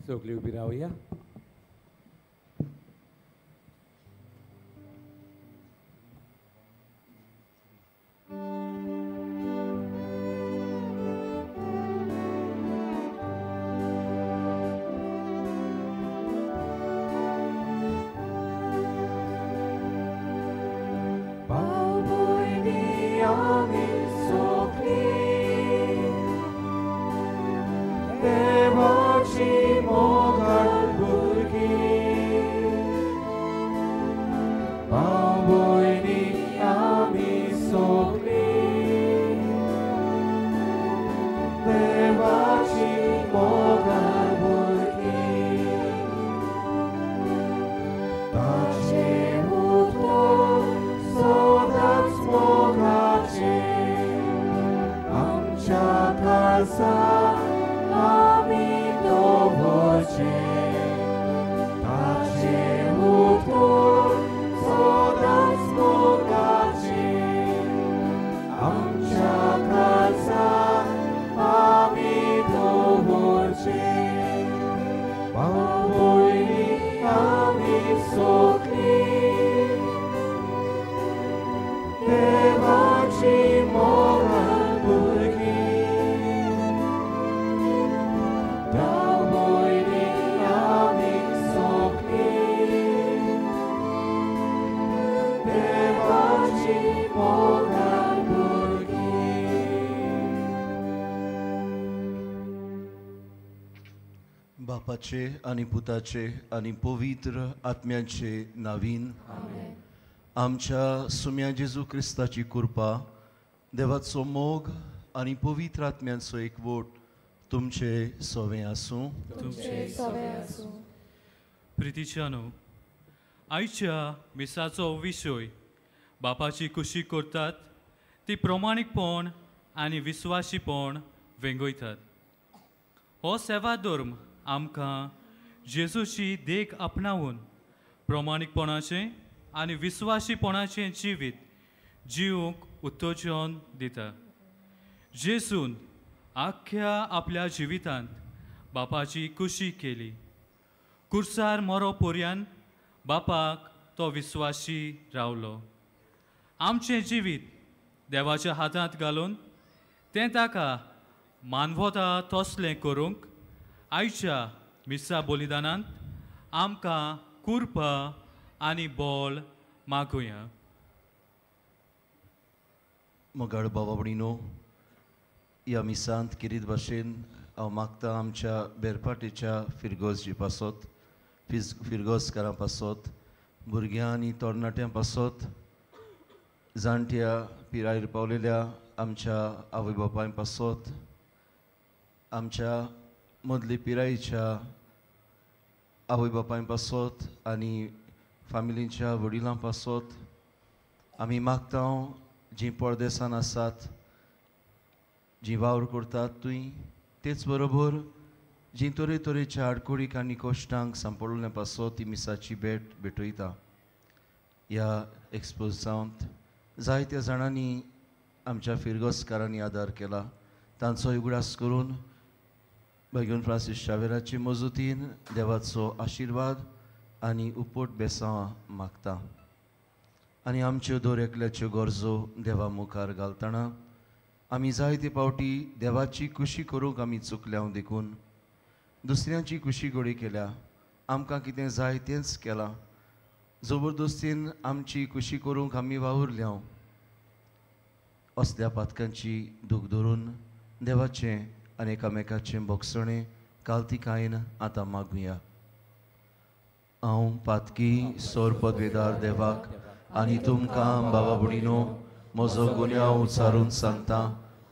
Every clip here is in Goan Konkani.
सगळीं उबी रावया. बापाचे आनी पुताचे आनी पवित्र आत्म्याचे नावीन आमच्या सुम्या जेजू क्रिस्ताची कृपा, देवाचो मोग आनी पवित्र आत्म्यांचो एकवट तुमचे सवे आसूं. प्रितीच्यानो, आयच्या मिसाचो विशय बापाची खुशी करतात ती प्रमाणीकपण आनी विस्वाशीपण वेंगयतात. हो सेवा धर्म आमकां जेजूची देख आपणावन प्रमाणीकपणाचें आनी विस्वाशीपणाचें जिवीत जिवंक उत्तेजन दिता. जेजून आख्ख्या आपल्या जिवितांत बापाची खुशी केली. कुर्सार मरो पर्यान बापाक तो विस्वाशी रावलो. आमचें जिवीत देवाच्या हातांत घालून तें ताका मानवता तसलें करूंक आयच्या मिसा बलिदानांत आमकां कृपा आनी बळ मागुया. मोगाळ बाबा भयणीनो, ह्या मिसांत किरीत भाशेन हांव मागता आमच्या बेरपाटेच्या फिरगोजी पासत, फिरगोजकारां पासत, भुरग्यां आनी तरणाट्यां पासत, जाणट्या पिरायेर पावलेल्या आमच्या आवय बापाय पासत, आमच्या मदली पिरायेच्या आवय बापाय पासत आनी फामिलींच्या वडिलां पासत आमी मागता जीं परदेसान आसात, जीं वावर करतात थंय, तेच बरोबर जीं तरेतरेच्या आडखळीक आनी कश्टांक सांपडल्या पासत ती मिसाची भेट भेटयता. ह्या एक्सपोजांत जायत्या जाणांनी आमच्या फिरगोजकारांनी आदार केला. तांचो उगडास करून भगवान फ्रांसीस शावेराचे मजुतीन देवाचो आशिर्वाद आनी उपट बेसांवां मागता आनी आमच्यो दर एकल्याच्यो गरजो देवा मुखार घालतना आमी जायते पावटी देवाची खुशी करूंक आमी चुकल्या देखून दुसऱ्यांची खुशी घोडी केल्या, आमकां कितें जाय तेंच केलां, जबरदस्तीन आमची खुशी करूंक आमी वावुरल्या. असल्या पातकांची दूख धरून देवाचें आनी एकामेकाचें भोगसणें कालतिकायेन आतां मागुया. हांव पातकी सोर पदवेदार देवाक आनी तुमकां बाबा भयणीनो म्हजो गुन्यांव उच्चारून सांगता.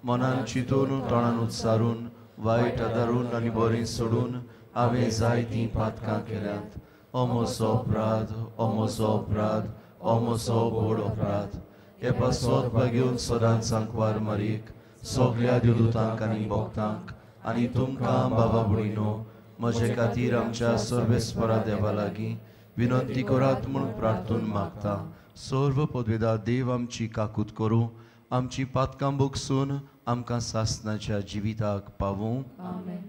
मनान चिंतून, तोंडान उच्चारून, वायट आदारून आनी बरें सोडून हांवें जायतीं पातकां केल्यांत. हो म्हजो अपराध, हो म्हजो अपराध, हो म्हजो व्हड अपराध. हे पासत भागेवन सदांच सांकवार मारीक सगल्या देवदूतांक आनी भक्तांक आनी तुमकां बाबा भयणीनो म्हजे खातीर आमच्या सर्वेस्परा देवा लागीं विनंती करात म्हूण प्रार्थून मागता. सर्व पदवेदार देव आमची काकूत करूं, आमची पातकां भोगसून आमकां सासणाच्या जिविताक पावूं. आमेन.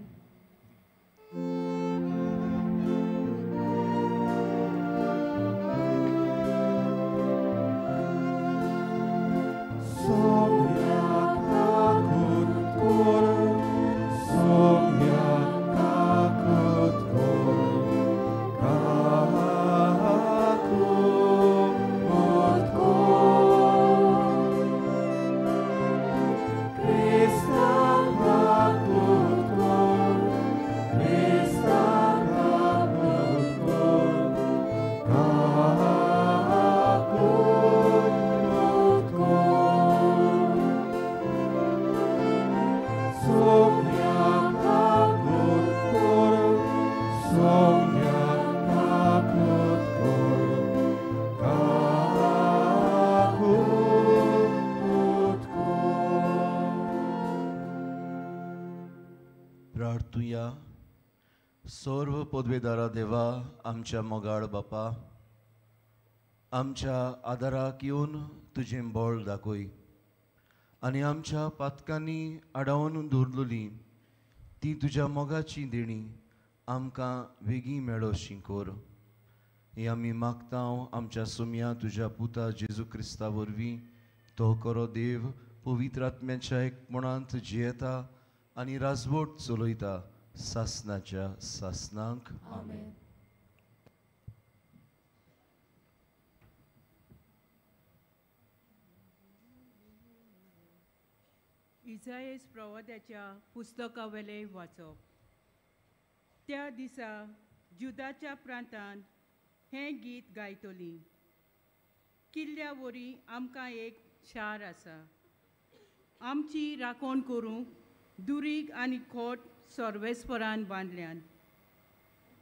करुया. सर्व पदवेदारा देवा, आमच्या मोगाळ बापा, आमच्या आदाराक येवन तुजें बळ दाखय आनी आमच्या पातकांनी आडावन दवरलेली ती तुज्या मोगाची देणी आमकां वेगीं मेळोशी कर. हें आमी मागता आमच्या सुमया तुज्या पुता जेजू क्रिस्ता वरवीं. तो करो देव पवित्र आत्म्याच्या एकपणांत जियेता आनी राजवट चलयता सासनाच्या सासनांक. आमेन. इजायस प्रवाद्याच्या पुस्तकावेलें वाचप. त्या दिसा जुदाच्या प्रांतांत हें गीत गायतली. किल्ल्या वरी आमकां एक शार आसा. आमची राखण करूंक दुरीग आनी खोट सर्वेस्परान बांदल्यान.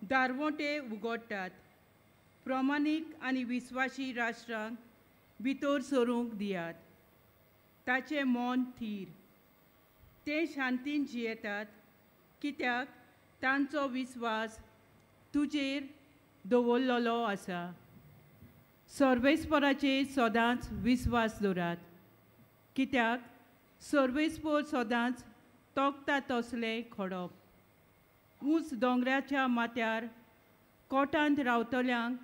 दारवोंटे उगडटात. प्रमाणीक आनी विस्वाशी राष्ट्रांक भितर सरूंक दियात. ताचें मन थीर. ते शांतीन जियेतात कित्याक तांचो विस्वास तुजेर दवरलेलो आसा. सर्वेस्पराचेर सदांच विस्वास दवरात कित्याक सर्वेस्पर सदांच तोखता तसलें खडप. ऊंच दोंगराच्या माथ्यार कोटांत रावतल्यांक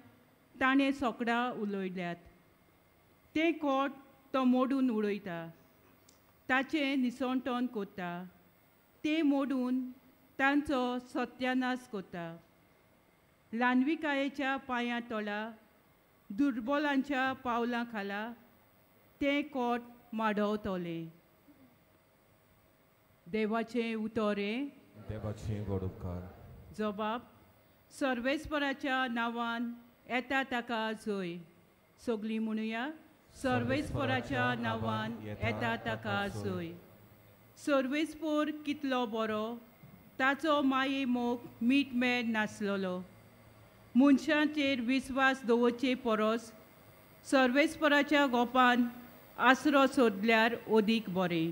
ताणें सोकडां उलयल्यात. तें कोट तो मोडून उडयता. ताचें निसणटण करता. तें मोडून तांचो सत्यानाश करता. ल्हानविकायेच्या पांयां तोला दुर्बलांच्या पावलां खाला तें कोट माडवतलें. देवाचें उतर हें. देवाचें व्हड उपकार. जबाब सर्वेस्पराच्या नांवान येता ताका जय. सगळीं म्हणुया. सर्वेस्पराच्या नांवान येता ताका जय. सर्वेस्पर कितलो बरो, ताचो माये मोग मीठ मेळ नासलेलो. मनशांचेर विस्वास दवरचे परस सर्वेस्पराच्या गोपान आसरो सोदल्यार अदीक बरें.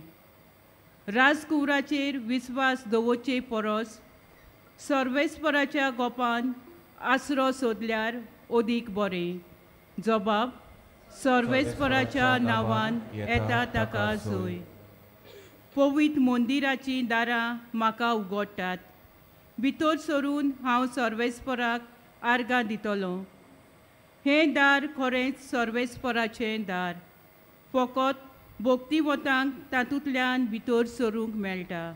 राजकुंवराचेर विस्वास दवरचे परस सर्वेस्पराच्या गोपान आसरो सोदल्यार अदीक बरें. जबाब सर्वेस्पराच्या नांवान येता ताका जय. पवित्र मंदिराचीं दारां म्हाका उगडटात. भितर सरून हांव सर्वेस्पराक आर्गां दितलो. हें दार खरेंच सर्वेस्पराचें दार. फकत भक्तिवंतांक तातूंतल्यान भितर सरूंक मेळटा.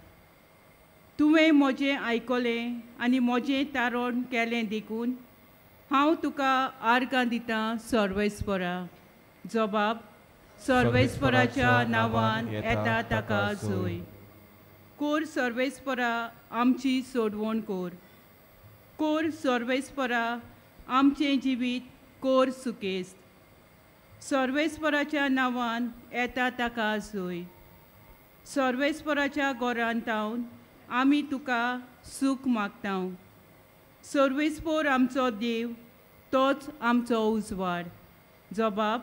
तुवें म्हजें आयकलें आनी म्हजें तारण केलें देखून हांव तुका आर्गां दितां सर्वेस्परा. जबाब सर्वेस्पराच्या नांवान येता ताका जय. कोर सर्वेस्परा आमची सोडवण कोर. कोर सर्वेस्परा आमचें जिवीत कोर सुकेस्त. सर्वेस्पराच्या नांवान येता ताका जय. सर्वेस्पराच्या घरांत तावन आमी तुका सूख मागता. सर्वेस्पर आमचो देव, तोच आमचो उजवाड. जबाब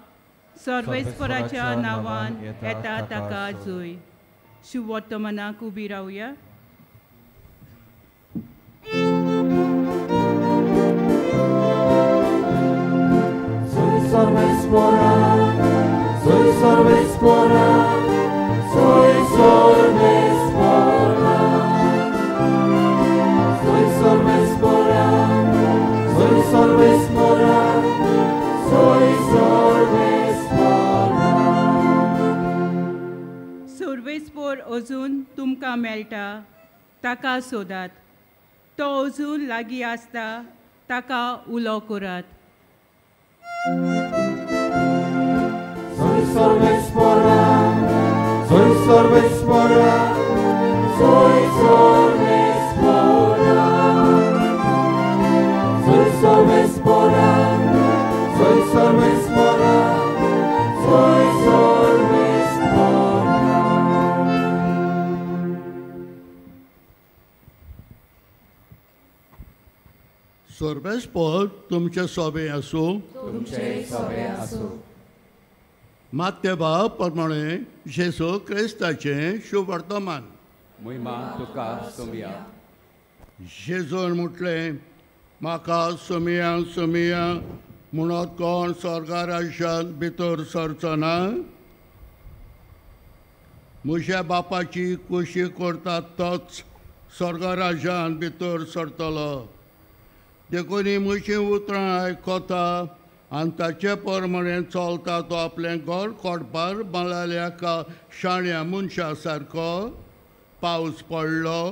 सर्वेस्पराच्या नांवान येता ताका जय. शुभवर्तमानाक उबी रावया. Soy Sarvespora, soy Sarvespora, soy Sarvespora, soy Sarvespora, soy Sarvespora. Sarvespor अजून तुमकां मेळटा, ताका सोदात. तो अजून लागीं आसता, ताका उलो करात. Soy Sarvespora, soy Sarvespora, soy Sarvespora, soy Sarvespora, soy Sarvespora, soy Sarvespora. Sarvespor तुमचे सोबे आसूं. तुमचे सोबे आसूं. मात्यबा प्रमाणे जेजू क्रिस्ताचें शुभवर्तमान. मोहिमा तुका सोमया. जेजून म्हटलें, म्हाका सोमिया सोमिया म्हणत कोण स्वर्गा राज्यांत भितर सरचो ना. म्हज्या बापाची कुशी करता तोच स्वर्गा राज्यांत भितर सरतलो. देखून म्हजीं उतरां आयकता आनी ताचे प्रमाणे चलता तो आपलें घर कोडपार बांदलेल्या एका शाण्या मनशा सारको. पावस पडलो,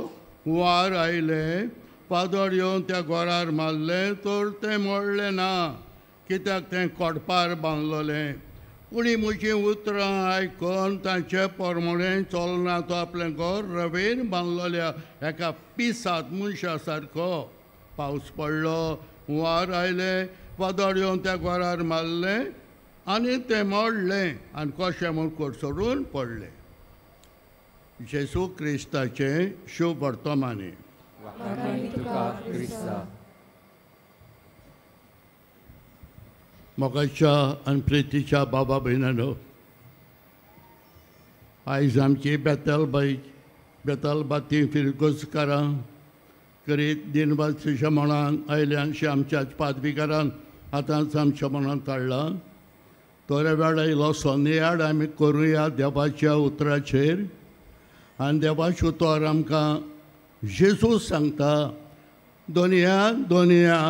हुंवार आयलें, वादळ येवन त्या घरार मारलें तर तें मोडलें ना, कित्याक तें कोडपार बांदलेलें. पूण म्हजीं उतरां आयकून तांचे प्रमाणे चलना तो आपलें घर रवेन बांदलेल्या एका पिसाद मनशा सारको. पावस पडलो, हुंवार आयलें, वादळ येवन त्या घरार मारलें आनी तें मोडलें आनी कशें म्हूण कोसळून पडलें. जेजू क्रिस्ताचें शुभ वर्तमानी. मोगाच्या आनी प्रितीच्या बाबा भयणांनो, आयज आमची बेतलबाई बेतलबाती फिरगोजकारां करीत दिनवासीच्या मनान आयल्यानशी आमच्याच पादविकारान आतांच आमच्या मनांत हाडलां. थोड्या वेळा इल्लो सोनियाड आमी करुया देवाच्या उतराचेर. आनी देवाचें उतर आमकां जेजू सांगता, दोनया दोनया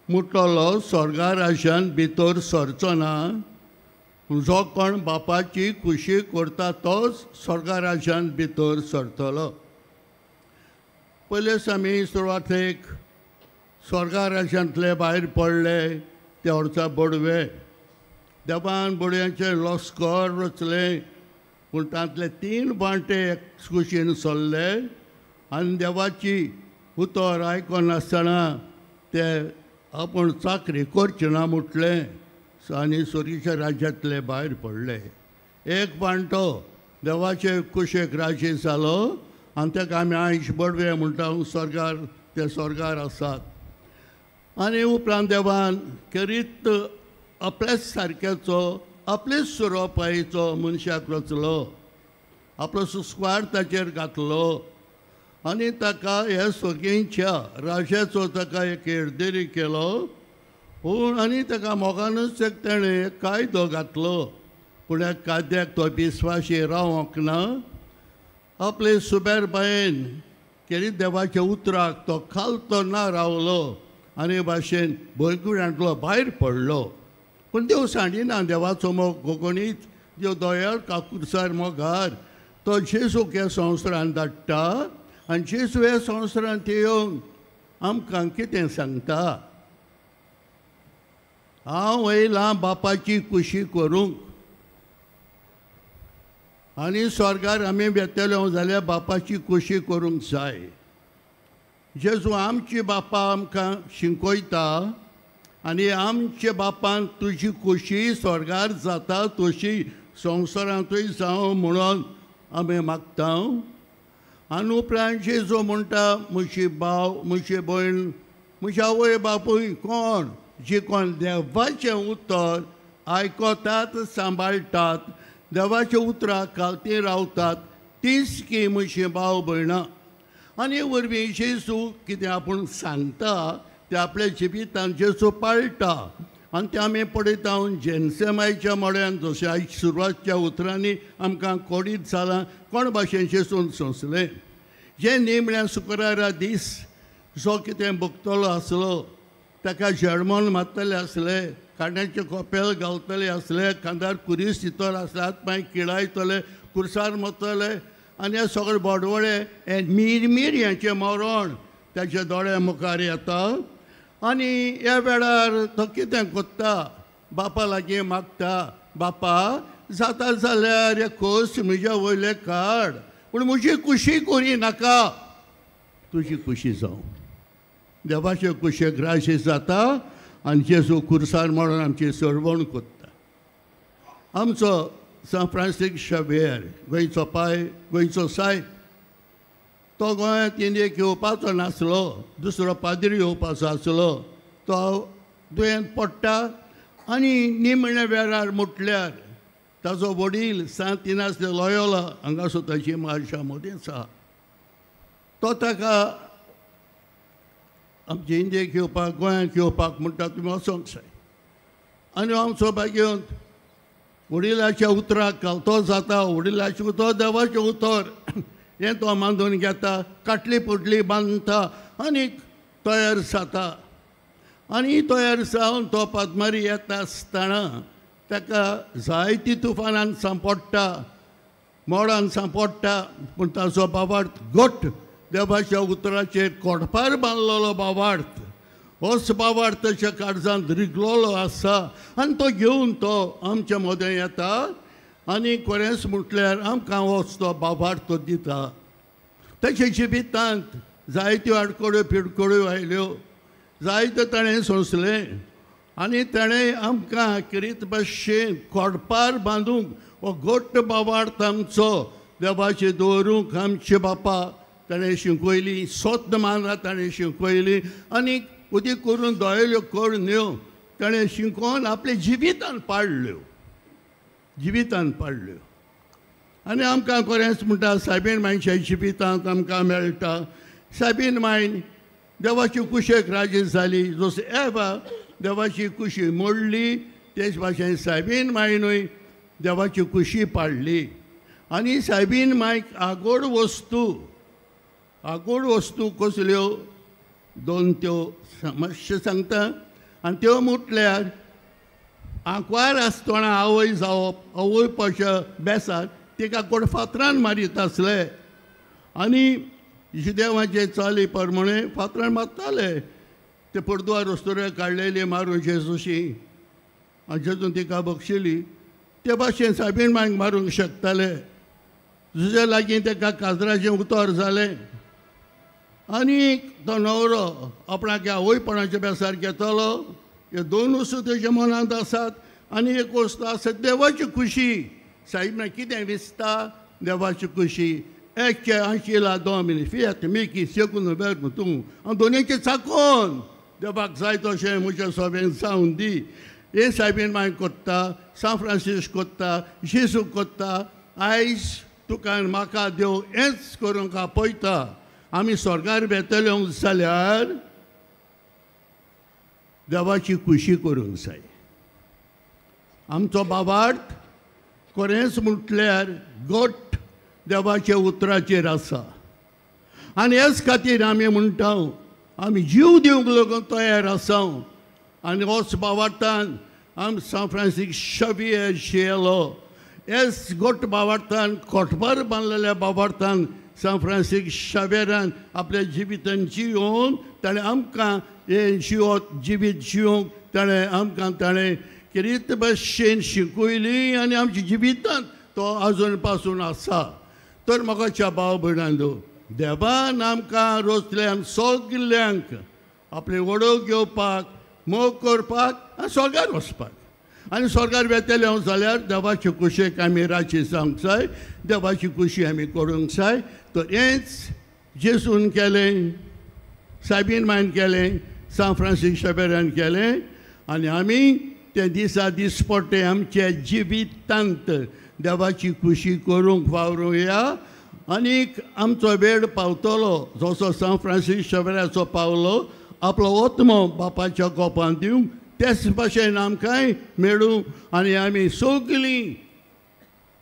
मुटलो स्वर्गा राज्यांत भितर सरचो ना. जो कोण बापाची खुशी करता तोच स्वर्गा राज्यांत भितर सरतलो. पयलेच आमी सुरवातेक स्वर्गा राज्यांतले भायर पडले ते वर्सा बडवे. देवान बडव्यांचें लश्कर रचलें, पूण तांतले 3 वांटे कुशीन सरले आनी देवाची उतर आयकनासतना ते आपूण चाकरी करची ना म्हटलें आनी सुर्गीच्या राज्यांतले भायर पडले. एक वांटो देवाचे कुशेक राजी जालो आनी ताका आमी आयज बडवे म्हणटा, स्वर्गार ते स्वर्गार आसात. आनी उपरांत देवान करीत आपल्याच सारक्याचो आपलेच सुरोपायेचो मनशाक रचलो, आपलो सुस्वार ताचेर घातलो आनी ताका ह्या सगळ्यांच्या राजाचो ताका एक हेरदेरी केलो. पूण आनी ताका मोगानूच एक ताणें कायदो घातलो, पूण ह्या कायद्याक तो विस्वाशी रावंक ना. आपले सुबेर बायेन केरी देवाच्या उतराक तो खालतो ना रावलो आनी भाशेन भंयकुण्यांतलो भायर पडलो. पूण देव सांडिना, देवाचो मोग कोंकणीत, देव दयाळ काकुरसार मोगार तो जेजूक ह्या संवसारांत धाडटा आनी जेजू ह्या संवसारांत येवन आमकां कितें सांगता, हांव येयलां बापाची कुशी करूंक आनी स्वर्गार आमी वेतले जाल्यार बापाची कुशी करूंक जाय. जेजू आमची बापा आमकां शिकयता आनी आमच्या बापान तुजी कुशी स्वर्गार जाता तशी संवसारांतूय जावं म्हणून आमी मागता. आनी उपरांत जेजू म्हणटा, म्हजी भाव म्हजी भयण म्हजी आवय बापूय कोण जी कोण देवाचें उतर आयकतात सांबाळटात, देवाच्या उतराक खालती रावतात, तीच की म्हजी भाव भयणां. आनी वरवीं जेजू कितें आपूण सांगता ते आपल्या जिवितान जेजू पाळटा. आनी तें आमी पळयता जेन्सेमायच्या मड्यान, जशें आयज सुरवातच्या उतरांनी आमकां कोडीत जालां कोण भाशेन जेजून सोंसलें. जे निमण्या शुक्रारा दीस जो कितें भोगतलो आसलो ताका जळमोन मारतले आसले, कांड्याचें कोपेल घालतले आसले, खांदार कुरीस दितले आसले, हात पांय किळायतले, कुर्सार मरतले आनी हे सगळे बोडवळे हे मिरमिर मरण ताच्या दोळ्या मुखार येता. आनी ह्या वेळार तो कितें करता, बापा लागीं मागता, बापा जाता जाल्यार हे खोस म्हज्या वयले काड, पूण म्हजी कुशी करी नाका, तुजी कुशी जावं. देवाचे कुशेक राशी जाता आनी जेजू कुर्सार म्हणून आमची सरवण करता. आमचो सांत फ्रांसीस शावियर गोंयचो पाय गोंयचो सायब तो गोंयांत इंडियेक येवपाचो नासलो, दुसरो पाद्री येवपाचो आसलो, तो दुयेंत पडटा आनी निमण्या वेळार म्हटल्यार ताजो वडील सांत इनास दे लॉयोला हांगासर ताची मार्शा मदींच आहा, तो ताका आमचे इंडियेक येवपाक, गोंयांत येवपाक म्हणटा तुमी वचोंक जाय. आनी आमचो भाग्यवंत वडिलाच्या उतराक घालतो जाता, वडिलाचें उतर देवाचें उतर हें तो बांदून घेता, काटली पोटली बांदता आनी तयार जाता. आनी तयार जावन तो पादमारी येता आसतना ताका जायती तुफानान सांपडटा, मोडान सांपडटा, पूण ताचो बाबार्थ घट देवाच्या उतराचेर कोडपार बांदलेलो बाबार्थ, होच बाबार्थ ताच्या काळजांत रिगलेलो आसा आनी तो घेवन तो आमच्या मदें येता आनी खरेंच म्हटल्यार आमकां होच तो बाबार्थ तो दिता. ताच्या जिवितांत जायत्यो आडखळ्यो पिडकळ्यो आयल्यो, जायत्यो ताणें सोंसलें आनी ताणें आमकां किरीत भाशेन कोडपार बांदूंक हो घट्ट बाबार्थ आमचो देवाचेर दवरूंक आमचे बापा ताणें शिकयली, स्वत मानां ताणें शिकयली आनी उदीक करून दोळेल्यो करण्यो ताणें शिकोवन आपल्या जिवितान पाडल्यो, जिवितान पाडल्यो. आनी आमकां खरेंच म्हणटा सायबीण मायच्या जिवितांत आमकां मेळटा. सायबीण मायन देवाची कुशेक राजी जाली, जसो एवा देवाची कुशी मोडली तेच भाशेन सायबीण मायनूय देवाची कुशी पाडली. आनी सायबीण मायक आगोड वस्तू, आगोड वस्तू कसल्यो दोन त्यो मातशें सांगता. आनी त्यो म्हटल्यार आंकवार आसतना आवय जावप, आवय पशा बेसार तिका कोण फातरान मारीत आसले आनी देवाचे चाली प्रमाणे फातरान मारताले. ते पडदुवार वस्तुरे काडलेली मारून जेजूशी आनी जेजून तिका बक्षिली. ते भाशेन सायबीण मायक मारूंक शकताले. जुजे लागीं ताका काजराचें उतर जालें आनी तो न्हवरो आपणाक आवयपणाच्या बेसार घेतलो. ह्यो दोन वस्तू तेच्या मनांत आसात आनी एक वस्तू आसा देवाची खुशी. सायबीण कितें विसता देवाची खुशी. एक आशिला दोमिनी फियत मिकी सेकून वेर तूं हांव दोनीचे चाकोन देवाक जाय तशें म्हज्या सोबेन जावन दी. हे सायबीण माय कोत्ता, सान फ्रांसीस कोत्ता, जेजू कोत्ता. आयज तुका आनी म्हाका देव हेंच करूंक आपयता. आमी स्वर्गार वेतले जाल्यार देवाची खुशी करूंक जाय. आमचो बाबार्थ खरेंच म्हटल्यार घट देवाच्या उतराचेर आसा आनी हेच खातीर आमी म्हणटा आमी जीव दिवंक लागून तयार आसा. आनी होच बाबार्थान आम सान फ्रांसीस शावियर शियेलो. हेच घट बाबार्थान कोटबार बांदलेल्या बाबार्थान सान फ्रांसीस शावियरान आपल्या जिवितान जियोवन ताणें आमकां हें जिवत जिवीत जिवंक ताणें आमकां ताणें किरीत भाशेन शिकयली आनी आमच्या जिवितांत तो आजून पासून आसा. तर म्हाका भाव भयणांनो, देवान आमकां रोसल्यान सगल्यांक आपले वडोव घेवपाक, मोग करपाक आनी स्वर्गार वचपाक. आनी स्वर्गार वेतले हांव जाल्यार देवाचे कुशेक आमी राजी जावंक जाय, देवाची खुशी आमी करूंक जाय. तर हेंच जेजून केलें, सायबीन मायन केलें, सान फ्रांसीस शावेरान केलें आनी आमी ते दिसा दिसपट्टे आमच्या जिवितांत देवाची खुशी करूंक वावरुया. आनीक आमचो वेळ पावतलो जसो सान फ्रांसीस शावेराचो पावलो आपलो आत्मो बापाच्या गोपान दिवंक, तेच भाशेन आमकांय मेळूं आनी आमी सगळीं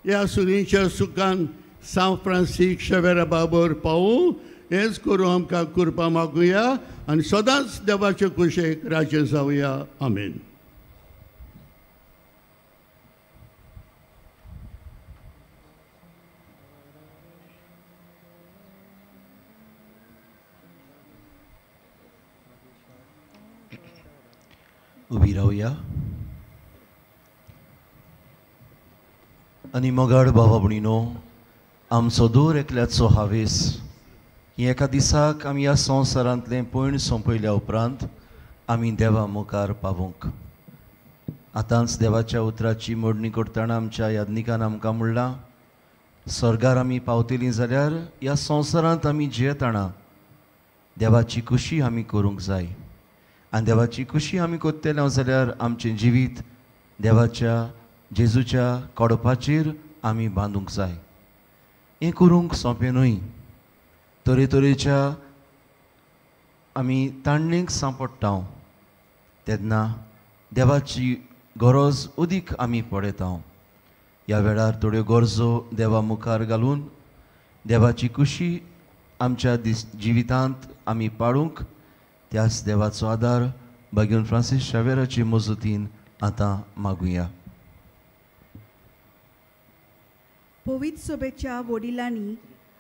ह्या सुरीच्या सुखान सान फ्रांसीस शावेरा बाबर पावूं. हेंच करूं आमकां कृपा मागुया आनी सदांच देवाचे कुशेक राजी जावया. आमेन. उबी रावया आनी मोगाड बाबा भयणीनो, आमचो दर एकल्याचो हावेस ही एका दिसाक आमी ह्या संवसारांतलें पयण सोंपयल्या उपरांत आमी देवा मुखार पावूंक. आतांच देवाच्या उतराची मोडणी करतना आमच्या यादनिकान आमकां म्हणलां, स्वर्गार आमी पावतलीं जाल्यार ह्या संवसारांत आमी जियेतना देवाची खुशी आमी करूंक जाय. आनी देवाची खुशी आमी करतले जाल्यार आमचें जिवीत देवाच्या जेजूच्या कडपाचेर आमी बांदूंक जाय. हें करूंक सोंपें न्हय. तरेतरेच्या आमी ताणणेक सांपडटा तेन्ना देवाची गरज अदीक आमी पळयता. ह्या वेळार थोड्यो गरजो देवा मुखार घालून देवाची खुशी आमच्या जिवितांत आमी पाळूंक त्याच देवाचो आदार बागेवन फ्रांसीस शावेराचे मजतीन आतां मागुया. पवित्र सभेच्या वडिलांनी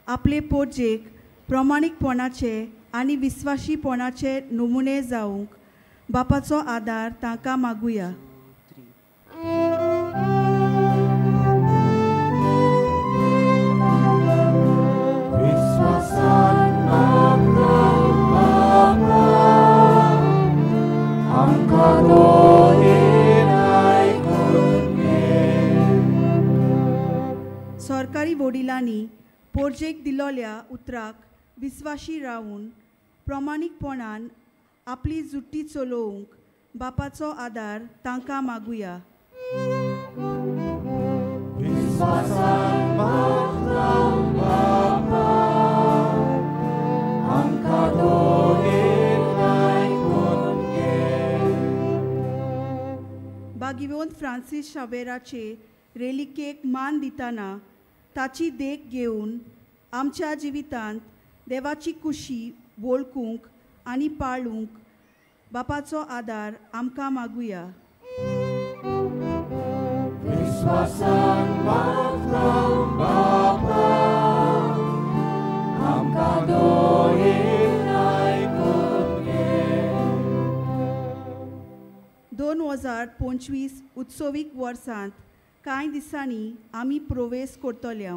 आपले पोरजेक प्रमाणीकपणाचे आनी विस्वाशीपणाचे नमुने जावंक बापाचो आदार तांकां मागुया. सरकारी वडिलांनी पोरजेक दिलोल्या उतराक विस्वाशी रावून प्रमाणीकपणान आपली जुट्टी चलोवंक बापाचो आदार तांकां मागुया. बागिवोन फ्रांसीस शावेराचे रेलिकेक मान दितना ताची देख घेवन आमच्या जिवितांत देवाची खुशी वळखूंक आनी पाळूंक बापाचो आदार आमकां मागुया. दोन 2025 उत्सवीक वर्सांत कांय दिसांनी आमी प्रवेश करतले.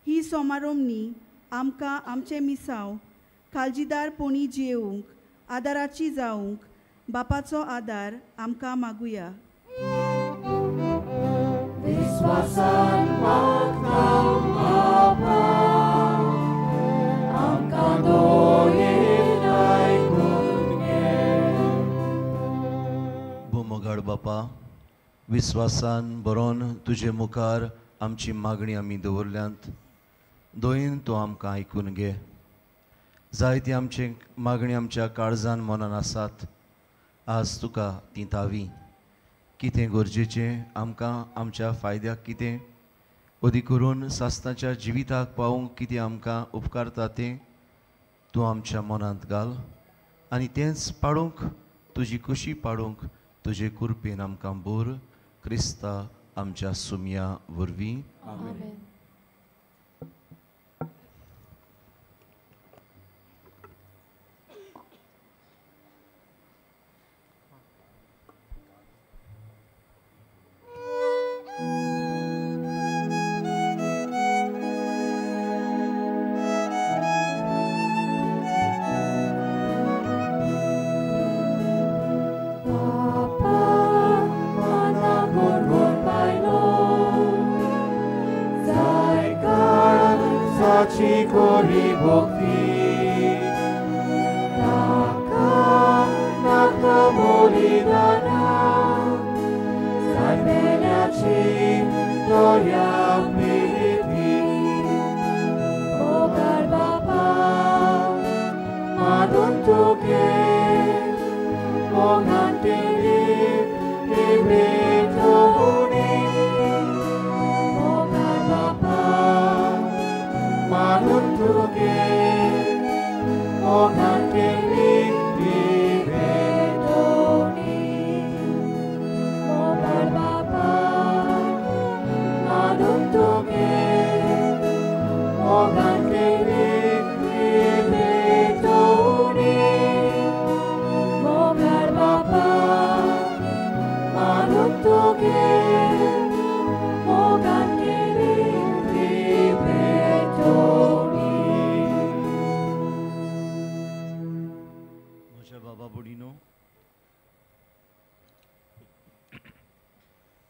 ही समारोमणी आमकां आमचें मिसांव काळजीदारपणी जियेवंक आदाराची जावंक बापाचो आदार आमकां मागुया. भोमोगाड बापा, विस्वासान बरोवन तुजे मुखार आमची मागणी आमी दवरल्यांत. दोयन तूं आमकां आयकून घे. जायती आमची मागणी आमच्या काळजान मनान आसात, आज तुका ती तावी. कितें गरजेचें आमकां आमच्या फायद्याक, कितें अदीक करून सासणाच्या जिविताक पावूंक कितें आमकां उपकारता तें तूं आमच्या मनांत घाल आनी तेंच पाडूंक, तुजी खुशी पाडूंक तुजे कृपेन आमकां बोर. क्रिस्ता आमच्या सुमया वरवीं. आमेन.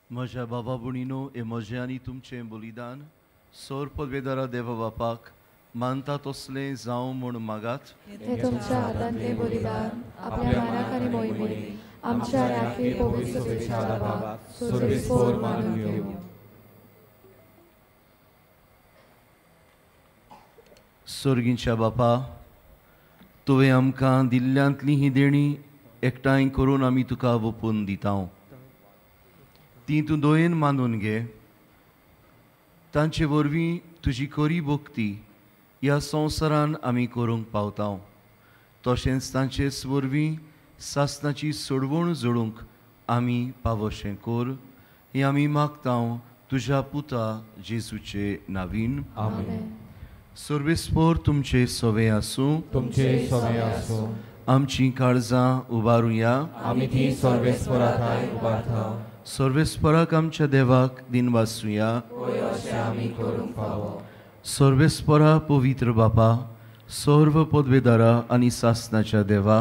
म्हज्या बाबा भयणीनो, हे म्हजें आनी तुमचें बलिदान सोर पदवेदारा देवा बापाक मानता तसलें जावं म्हूण मागात. तुमच्या हातांतलें बलिदान आपल्या मानाक आनी मोहिमेक आमच्या आनी पवित्र सभेच्या लाभाक सर्वेस्पोर मानून घेवं. सोर्गींच्या बापा, तुवें आमकां दिल्ल्यांतली ही देणी एकठांय करून आमी तुका वोपून दिता. ती तूं दोयेन मानून घे. तांचे वरवीं तुजी खरी भक्ती ह्या संवसारान आमी करूंक पावता. तशेंच तांचेच वरवीं सासणाची सोडवण जोडूंक आमी पावोशें कर. हें आमी मागता तुज्या पुता जेजूचे नावीन. आमेन. सर्वेस्पोर तुमचे सवे आसूं. तुमचे सवे आसूं. आमची काळजां उबारुया. आमी ती सर्वेस्पोरा ठांय उबारता. सर्वेस्पोराक आमच्या देवाक दिनवासुया. आमी करूंक फावो. सर्वेस्पोरा पवित्र बापा, सर्व पदवेदारा आनी सासणाच्या देवा,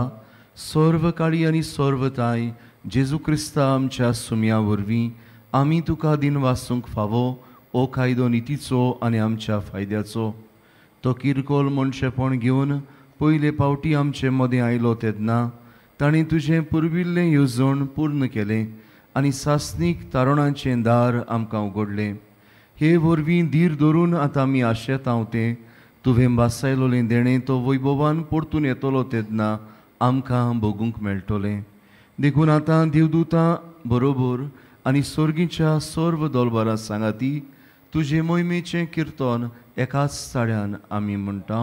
सर्व काळी आनी सर्वताय जेजू क्रिस्ता आमच्या सुम्या वरवीं आमी तुका दिनवासूंक फावो ओ कायदो नितीचो आनी आमच्या फायद्याचो. तो किरकोल मनशेपण घेवन पयले पावटी आमचे मदें आयलो तेन्ना ताणें तुजें पुर्विल्लें येवजण पूर्ण केलें आनी सासणीक तारणाचें दार आमकां उगडलें. हे वरवीं धीर धरून आतां आमी आशेतांव तें तुवें भासायलोलें देणें तो वैभवान परतून येतलो तेन्ना आमकां भोगूंक मेळटलें. देखून आतां देवदूतां बरोबर आनी सर्गीच्या सर्व दोलबारां सांगाती तुजे मोहिमेचें किर्तन एकाच ताळ्यान आमी म्हणटा.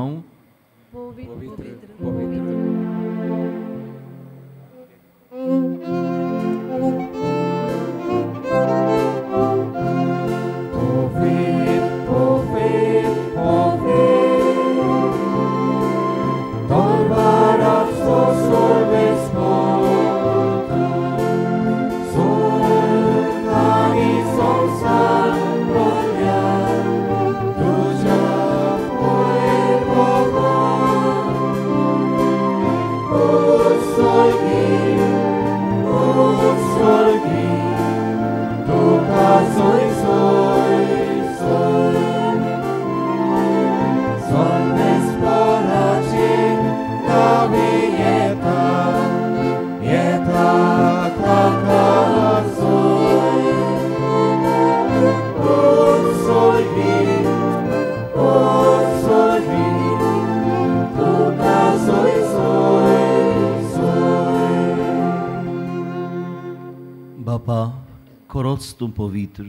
खरोच तूं पवित्र,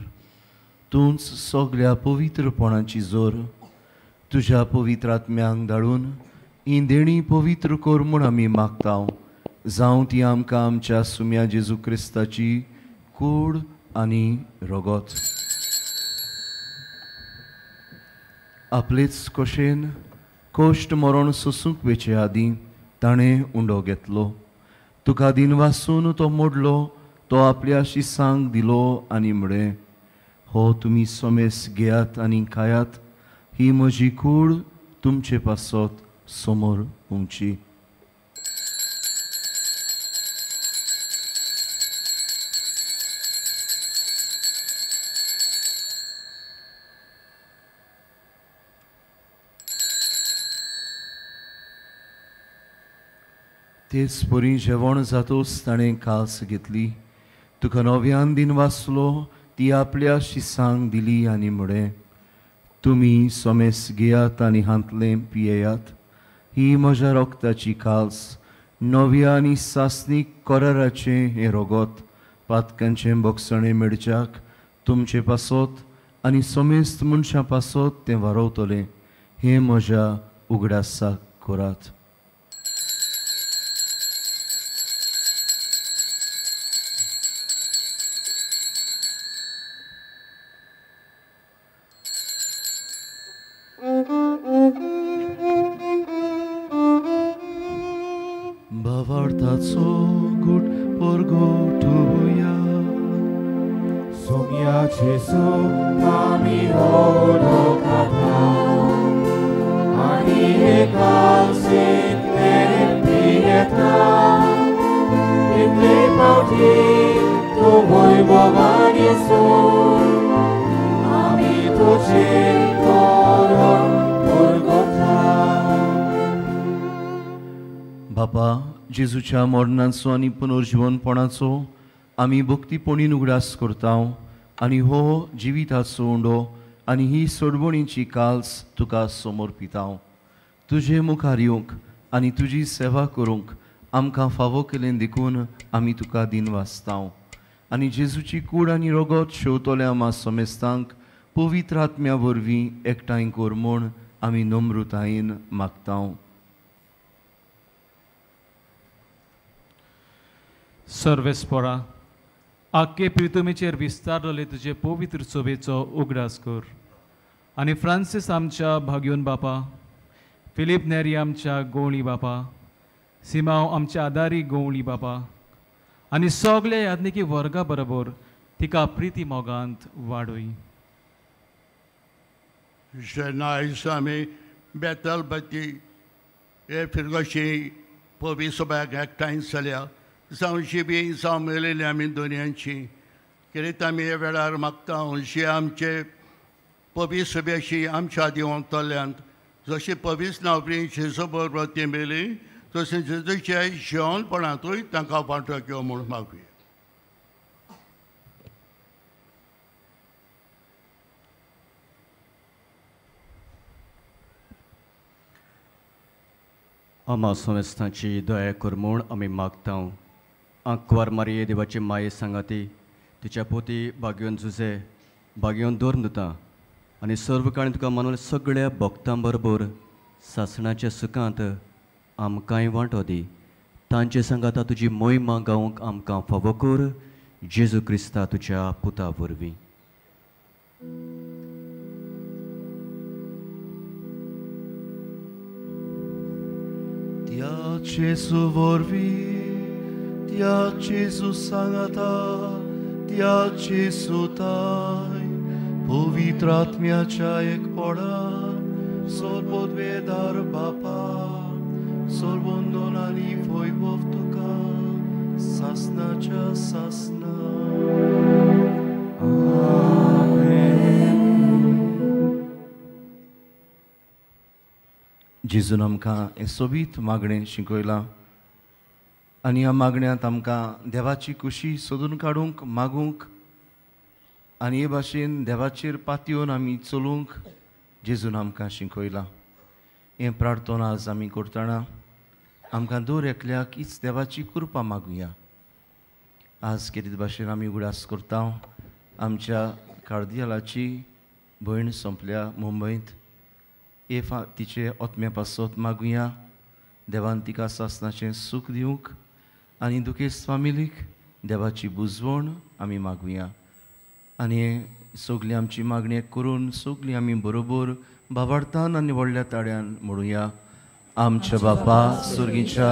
तूंच सगळ्या पवित्रपणाची जोर. तुज्या पवित्र आत्म्यांक धाडून ही देणी पवित्र कर म्हूण आमी मागता. जावं ती आमकां आमच्या सुम्या जेजू क्रिस्ताची कूड आनी रगत. आपलेच कशेन कश्ट मरण सोसूंक वेचे आदीं ताणें उंडो घेतलो. तुका दिनवासून तो मोडलो, तो आपल्या शिसांक दिलो आनी म्हळें, हो तुमी सोमेस घेयात आनी खायात, ही म्हजी कूड तुमचे पासत समोर उंची. तेच परी जेवण जातोच ताणें कास घेतली, तुका नव्यान दिन वाचलो, ती आपल्या शिसांक दिली आनी म्हळें, तुमी सोमेस घेयात आनी हांतलें पियेयात, ही म्हज्या रक्ताची काल्स, नव्या आनी सासणीक कराराचें हें रगत, पातकांचें बोगसणें मेळच्याक तुमचे पासत आनी सोमेस्त मनशां पासत तें वारोवतलें. हें म्हज्या उगडासाक करात. भावार्थाचो गुट परगोटुया. सोम्या जेजू आमी होडो खाता आनी एकासितले पियेता, तितले पावटी तो वैभवान येसू आमी तुजें करून परगोटा. बापा, जेजूच्या मरणाचो आनी पुनर्जिवनपणाचो आमी भक्तीपणीन उगडास करता आनी हो जिविताचो उंडो आनी ही सोडवणीची काल्स तुका समर्पिता. तुजे मुखार येवंक आनी तुजी सेवा करूंक आमकां फावो केलें देखून आमी तुका दिनवासतांव. आनी जेजूची कूड आनी रगत शेवतल्या आमा समेस्तांक पवित्र आत्म्या वरवीं एकठांय कर म्हूण आमी नम्रतायेन मागतांव. सर्वेस्पोरा आख्खे प्रितुमेचेर विस्तारलेले तुजे पवित्र सोबेचो उगडास कर आनी फ्रांसीस आमच्या भाग्योन बापा, फिलीप नेरी आमच्या गोवळी बापा, सिमाव आमच्या आदारी गोवळी बापा आनी सगळे याज्ञिकी वर्गा बरोबर तिका प्रिती मोगांत वाडय. जेन्ना आयज आमी बेतल बत्ती हे फिरगोशी पवी सभाक एकठांय जाल्या जावं जिबी जावं मेळिल्ली आमी दोनयांची कितें आमी ह्या वेळार मागता जी आमचे पवी सभेशी आमच्या देवतल्यांत जशी पवीस नावरी जेजू बरोबर ती मेली तशें जेजूच्या जेवणपणांतूय तांकां वांटो घेवं म्हूण मागुया. आमा संस्थांची दया कर म्हूण आमी मागता. आंकवार मारये देवाची माये सांगाती तिच्या पोती भाग्योन जुजे भाग्योन दवरून दिता आनी सर्व काळी तुका मानवले सगळ्या भक्तां बरोबर सासणाच्या सुखांत आमकांय वांटो दी. तांचे सांगाता तुजी मोहिमा गावंक आमकां फावो कर जेजू क्रिस्ता तुज्या पुता वरवीं. त्या जेजू वरवीं, त्या जेजू सांगाता, त्या जेजू ताय पवित्र आत्म्याच्या एकपणान सर्वोद्वेदार बापा सर्वंदन आनी वैभव तुका सासनाच्या सासना. जेजून आमकां हें सोबीत मागणें शिकयलां आनी ह्या मागण्यांत आमकां देवाची खुशी सोदून काडूंक मागूंक आनी हे भाशेन देवाचेर पातयेवन आमी चलूंक जेजून आमकां शिकयलां. हें प्रार्थना आज आमी करतना आमकां दर एकल्याक हीच देवाची कृपा मागुया. आज केरीत भाशेन आमी उगडास करता आमच्या कार्दियालाची भयण सोंपल्या मुंबयंत, हे तिचे आत्म्या पासत मागुया देवान तिका सासनाचें सूख दिवंक आनी दुखेस्त फामिलीक देवाची बुजवण आमी मागुया. आनी सगळी आमची मागणी करून सगळी आमी बरोबर बाबार्थान आनी व्हडल्या ताळ्यान म्हणुया. आमच्या बापा सुर्गीच्या,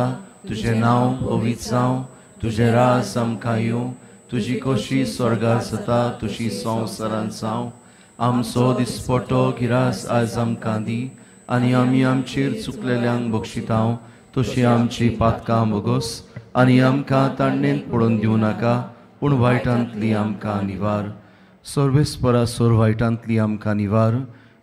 तुजें नांव पवित्र जावं, तुजें राज आमकां येवं, तुजी खोशी स्वर्गार जाता तुजी संवसारांत जावं. आमचो दिसपटो गिरास आज आमकां दी आनी आमी आमचेर चुकलेल्यांक बक्षितांव तशी आमची पातकां बोगोस आनी आमकां ताणणेंत पडोवन दिवं नाका पूण वायटांतली आमकां निवार. सर्वेस्परा सोर वायटांतली आमकां निवार.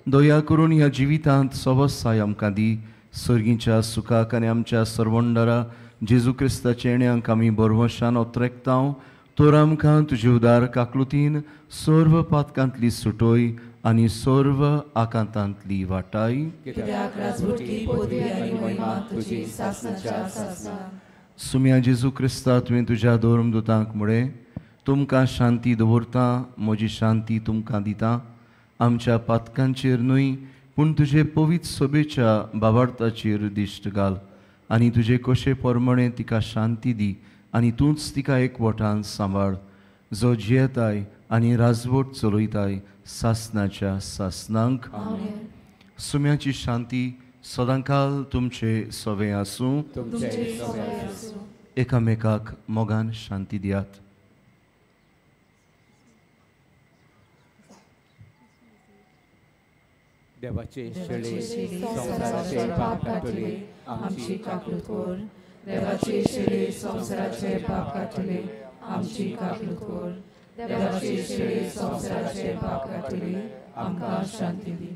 दया करून ह्या जिवितांत सवसाय आमकां दी. सर्गीच्या सुखाक आनी आमच्या सर्वंडरा जेजू क्रिस्ताच्या येण्यांक आमी बरवशान ओत्रेकतांव तर आमकां तुजे उदार काकलुतीन सर्व पातकांतली सुटोय आनी सर्व आकांतांतली वाटाय. सुम्या जेजू क्रिस्ता, तुवें तुज्या धर्मदुतांक म्हळें, तुमकां शांती दवरता, म्हजी शांती तुमकां दिता. आमच्या पातकांचेर न्हय पूण तुजे पवित्र सभेच्या बाबार्थाचेर दिश्ट घाल आनी तुजे कशे प्रमाणे तिका शांती दी आनी तूंच तिका एकवटान सांबाळ, जो जियेताय आनी राजवट चलयताय सासनाच्या सासनांक. सुम्याची शांती सदांकाल तुमचे सवे आसूं. एकामेकाक मोगान शांती दियात. देवाचे शेळे संवसाराचे पाप काडटले आमची काकूट कर. देवाचे शेळे संवसाराचे पाप काडटले आमची काकूट कर. देवाचे शेळे संवसाराचे पाप काडटले आमकां शांती दी.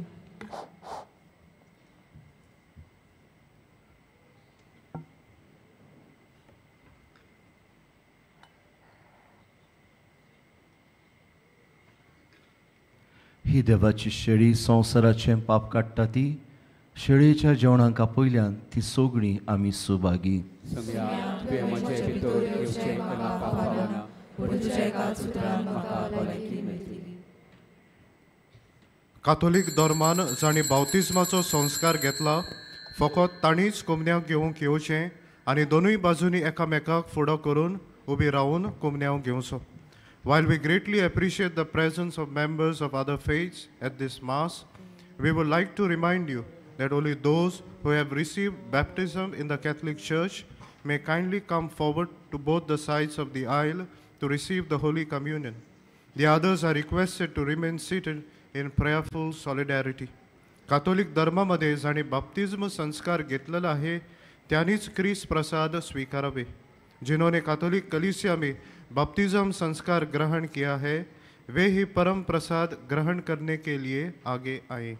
ही देवाची शेळी संवसाराचें पाप काडटा ती शेळेच्या जेवणाक आपयल्यान ती सगळीं आमी सुभागी. काथोलीक धर्मान जांणी बावतिज्माचो संस्कार घेतला फकत तांणीच कोमन्यांक घेवंक येवचें आनी दोनूय बाजूंनी एकामेकाक फुडो करून उबी रावून कोमन्यांक घेवचो. While we greatly appreciate the presence of members of other faiths at this Mass, we would like to remind you that only those who have received baptism in the Catholic Church may kindly come forward to both the sides of the aisle to receive the Holy Communion. The others are requested to remain seated in prayerful solidarity. Catholic धर्मामध्ये जांणी बाप्तिज्म संस्कार घेतलेला आहे त्यांनीच क्रिस प्रसाद स्वीकारावे. जिन्होंने कैथोलिक कलीसिया में बपतिज्म संस्कार ग्रहण किया है वे ही परम प्रसाद ग्रहण करने के लिए आगे आए.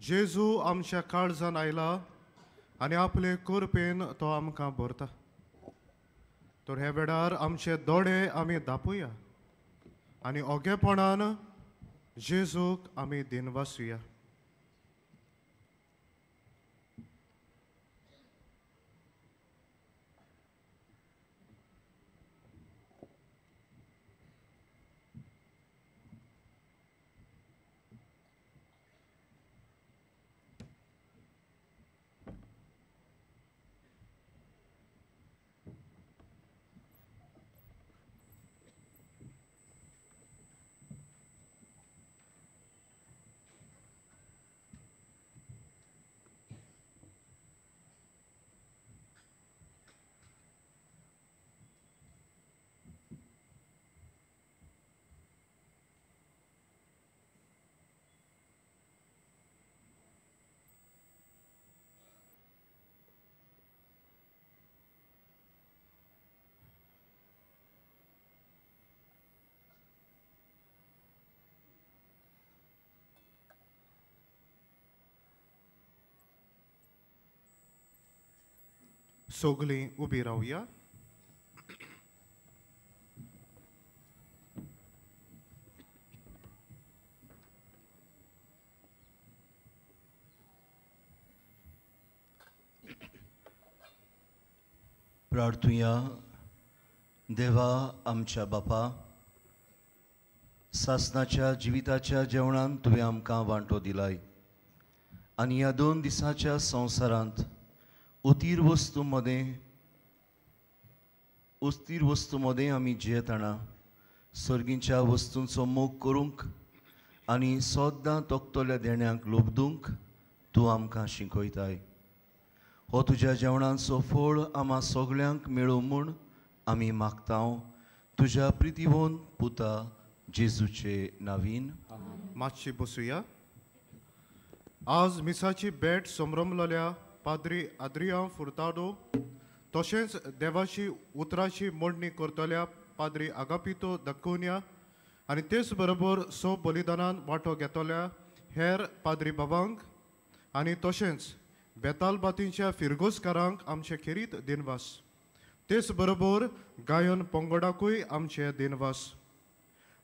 जेजू आमच्या काळजान आयला आनी आपले कृपेन तो आमकां भरता. तर ह्या वेळार आमचे दोळे आमी दापुया आनी ओगेपणान जेजूक आमी दिनवासुया. सगळीं उबी रावया. प्रार्थुया. देवा आमच्या बापा, सासनाच्या जिविताच्या जेवणान तुवें आमकां वांटो दिलाय आनी ह्या 2 दिसाच्या संवसारांत उतीर वस्तू मदें आमी जियेतना सर्गींच्या वस्तूंचो मोग करूंक आनी सद्दां तोखतल्या देण्यांक लोबदूंक तूं आमकां शिकयताय. हो तुज्या जेवणांचो फळ आमा सगळ्यांक मेळूं म्हूण आमी मागता तुज्या प्रितीवोन पुता जेजूचे नावीन. मातशी बसुया. आज मिसाची भेट समरमलेल्या पाद्री आद्रियांव फुर्तादो तशेंच देवाची उतराची मोडणी करतल्या पाद्री आगापितो दकुन्या आनी तेच बरोबर स बलिदानान वांटो घेतल्या हेर पाद्री बाबांक आनी तशेंच बेतालबातींच्या फिरगोजकारांक आमचे खेरीत दिनवास. तेच बरोबर गायन पंगडाकूय आमचे दिनवास.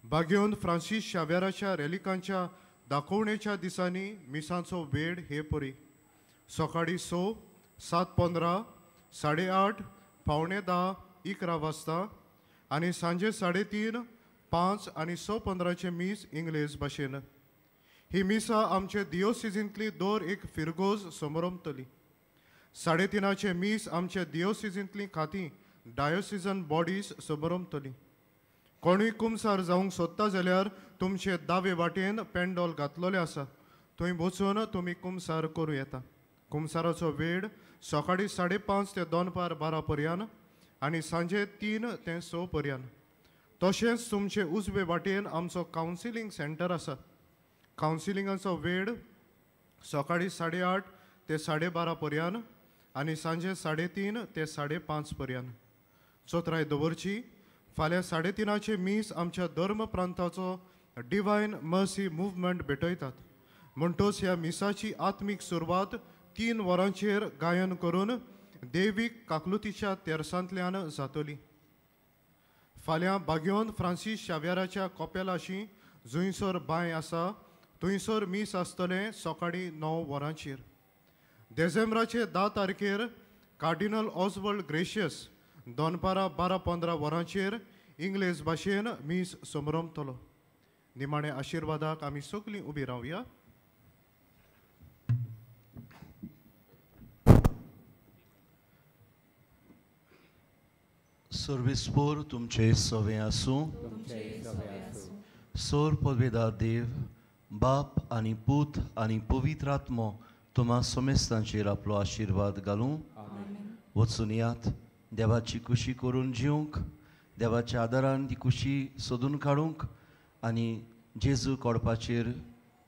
बागेवन फ्रांसीस शाव्याराच्या रेलिकांच्या दाखोवणेच्या दिसांनी मिसांचो वेळ हे परी सकाळीं 6, 7:15, 8:30, 9:45, 11 वाजता आनी सांजे 3:30, 5 आनी 6:15 मीस इंग्लेज भाशेन. ही मिसां आमचे दियोसिजींतली दर एक फिरगोज समरमतली. 3:30 मीस आमच्या दियोसिजींतली खातीं डायोसिजन बॉडीज समरमतली. कोणूय कुमसार जावंक सोदता जाल्यार तुमचे दावे वाटेन पेंडोल घातलेलें आसा, थंय वचून तुमी कुमसार करूं येता. कुमसाराचो वेळ सकाळीं 5:30 ते दनपार 12 पर्यंत आनी सांजे 3 ते 6 पर्यंत. तशेंच तुमचे उजवे वाटेन आमचो कावन्सिलींग सेंटर आसा. कावन्सिलिंगाचो वेळ सकाळीं 8:30 ते 12:30 पर्यंत आनी सांजे 3:30 ते 5:30 पर्यंत. चोत्राय दवरची. फाल्यां 3:30 मीस आमच्या धर्म प्रांताचो डिवायन मर्सी मुवमेंट भेटयतात. म्हणटोच ह्या मिसाची आत्मीक सुरवात 3 वरांचेर गायन करून देवीक काकलुतीच्या तेरसांतल्यान जातली. फाल्यां बागयोन फ्रांसीस शाव्याराच्या कोपेलाशी जुंयसर बांय आसा थंयसर मीस आसतलें सकाळीं 9 वरांचेर. देझेंब्राचे 10 तारखेर कार्डिनल ऑजवर्ल्ड ग्रेशियस दनपारां 12:15 वरांचेर इंग्लेज भाशेन मीस समरमतलो. निमाणे आशिर्वादाक आमी सगळीं उबी रावया. सर्वेस्पोर तुमचे सवे आसूं. सोर पदवेदार देव बाप आनी पूत आनी पवित्र आत्मो तुमा समेस्तांचेर आपलो आशिर्वाद घालूं. वचून यात देवाची खुशी करून जिवंक, देवाच्या आदारान ती खुशी सोदून काडूंक आनी जेजू कोडपाचेर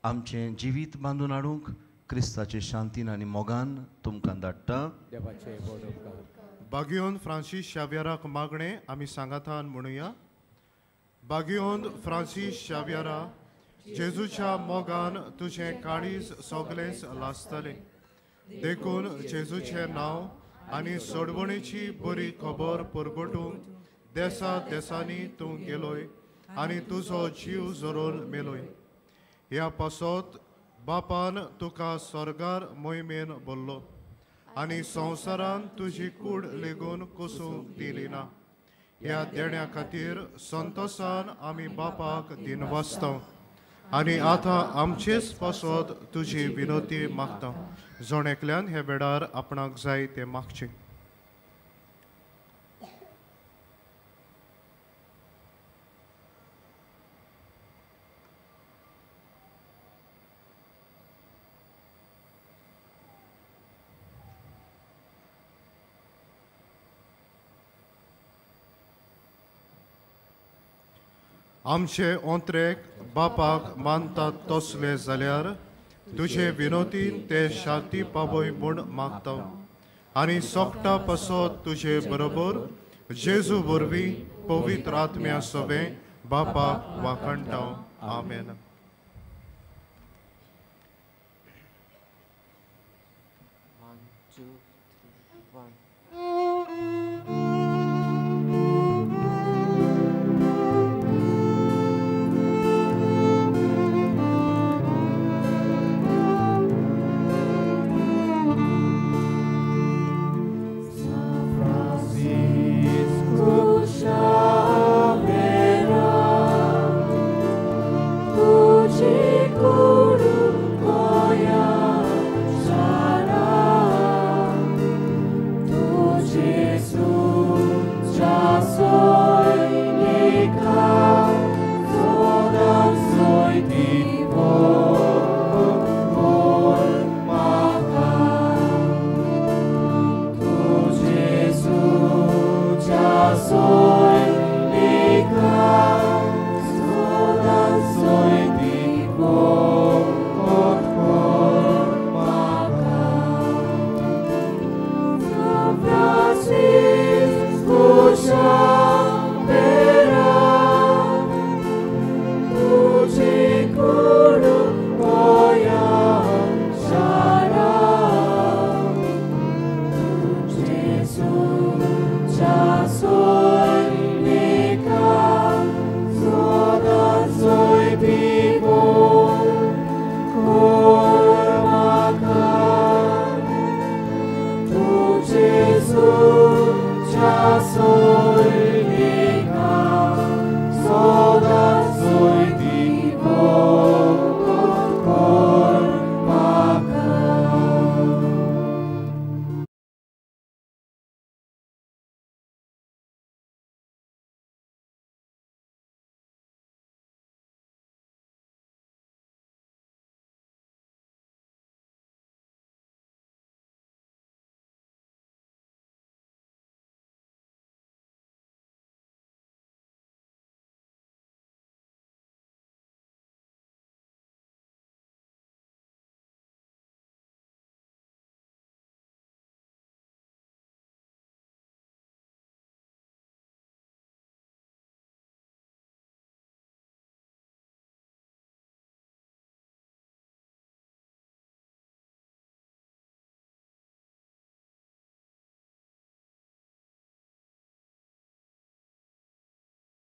आमचें जिवीत बांदून हाडूंक क्रिस्ताचे शांतीन आनी मोगान तुमकां धाडटा. बागियोन फ्रांसीस शाव्याराक मागणें आमी सांगातान म्हणुया. बागियोन फ्रांसीस शाव्यारा, जेजूच्या मोगान तुजें काळीज सगळेंच लासतलें, देखून जेजूचें नांव आनी सोडवणेची बरी खबर परगटूंक देसा देसांनी तूं गेलोय आनी तुजो जीव जरोवन मेलोय. ह्या पासत बापान तुका स्वर्गार मोहिमेन बोल्लो आनी संवसारान तुजी कूड लेगून कोसूंक दिली ना. ह्या देण्या खातीर संतोसान आमी बापाक दिनवासता आनी आतां आमचेच पासत तुजी विनोती मागता. जण एकल्यान हे वेळार आपणाक जाय तें मागचें. आमचे ओंत्रेक बापाक मानतात तसले जाल्यार तुजे विनोतीन ते शांती पावय म्हूण मागता आनी सोकटा पासत तुजे बरोबर जेजू वरवीं पवित्र आत्म्या सवें बापाक वाखणटा. आमेन. 1, 2, 3, 1.